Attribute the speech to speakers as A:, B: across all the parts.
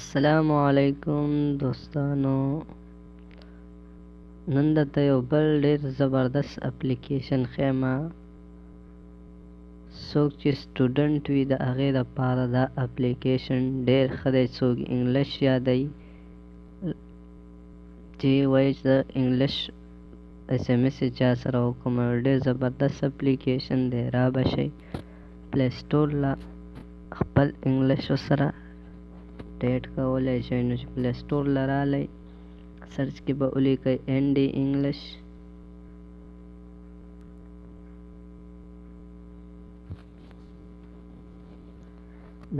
A: السلام علیکم دوستانو، نن درته یو بل ډیر زبردست اپلیکیشن ښیم. څوک چې سټوډنټ وي د هغې دپاره دا اپلیکیشن ډیر ښه دی. څوک انګلش یادوي چې وایي چې انګلش اس ام اس چا سره وکړم، ډیر زبردست اپلیکیشن دی. را به شئ پلی سټور له خپل انګلش سره ټیټ کولی شئ. نو چې پلی سټور له راغلی، سرچ کې به ولیکئ ان ډي انګلش.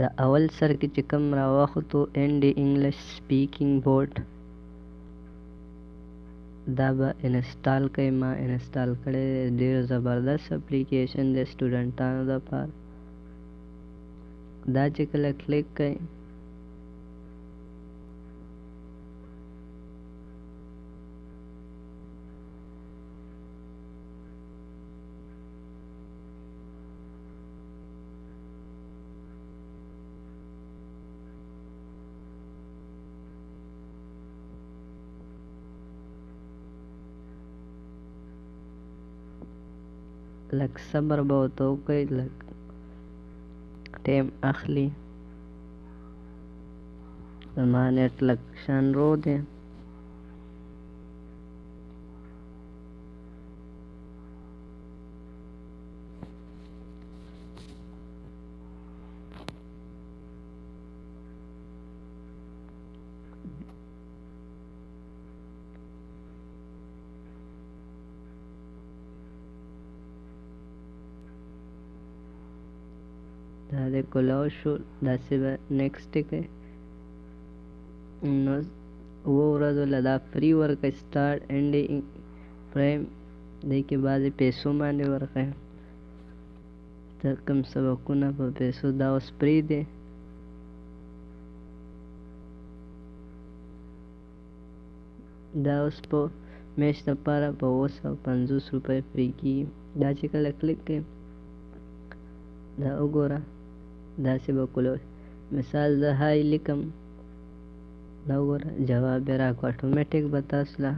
A: د اول سر کې چې کوم راوختو ان ډي انګلش سپیکینګ بورډ، دا به انسټال کړئ. ما انسټال کړی دی، ډیر زبردست اپلیکیشن دی سټوډنټانو دپاره. دا چې کله کلیک کړئ، لږ صبر به ورته وکړئ، لږ ټایم اخلي. زما نېټ لږ شان رو دی. دا د کولاو شو، داسې به نیکسټ کړئ. نو اوو ورځو له دا فری ورکړئ، سټارټ انډینګ فریم. دې کې بعضې پیسو باندې ورکړئ، ته کوم سبقونه په پیسو. دا اوس فری دی. دا اوس په میاشت لپاره په 750 روپۍ فری کېږي. دا چې کله کلیک کړئ، دا وګوره، داسې به کولو. مثال زه های لیکم، دا وګوره جواب یې راکړو. اټومیټیک به تاسو له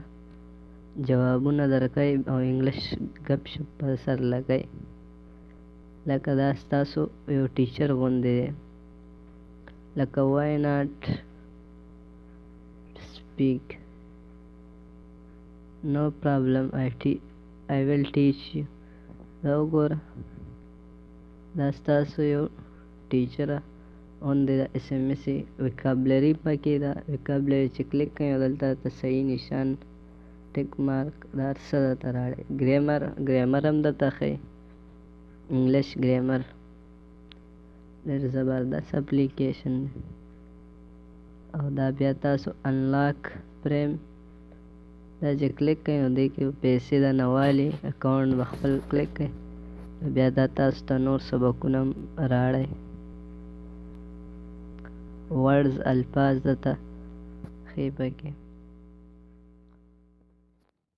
A: جوابونه درکوي او انګلش ګپ شپ به سره لګوي، لکه دا ستاسو یو ټیچر غوندې دی. لکه وای ناټ سپیک، نو پرابلم، آی ویل ټیچ یو. دا وګوره، دا ستاسو یو ټیچر غوندې د اس ام اس وکابلري پکې ده. وکابلري چې کلیک کړئ، دلته درته صحیح نشان، ټیک مارک، دا هر څه درته راړي. ګرامر هم درته ښیي، انګلش ګرامر. ډېر زبردست اپلیکیشن دی. او دا بیا تاسو انلاک فریم، دا چې کلیک کړئ، نو دې کې پیسې د نه والي، اکاونټ به خپل کلیک کړئ، بیا دا تاسو ته نور سبقونه هم راړی، ورډز الفاظ درته ښیي پکې.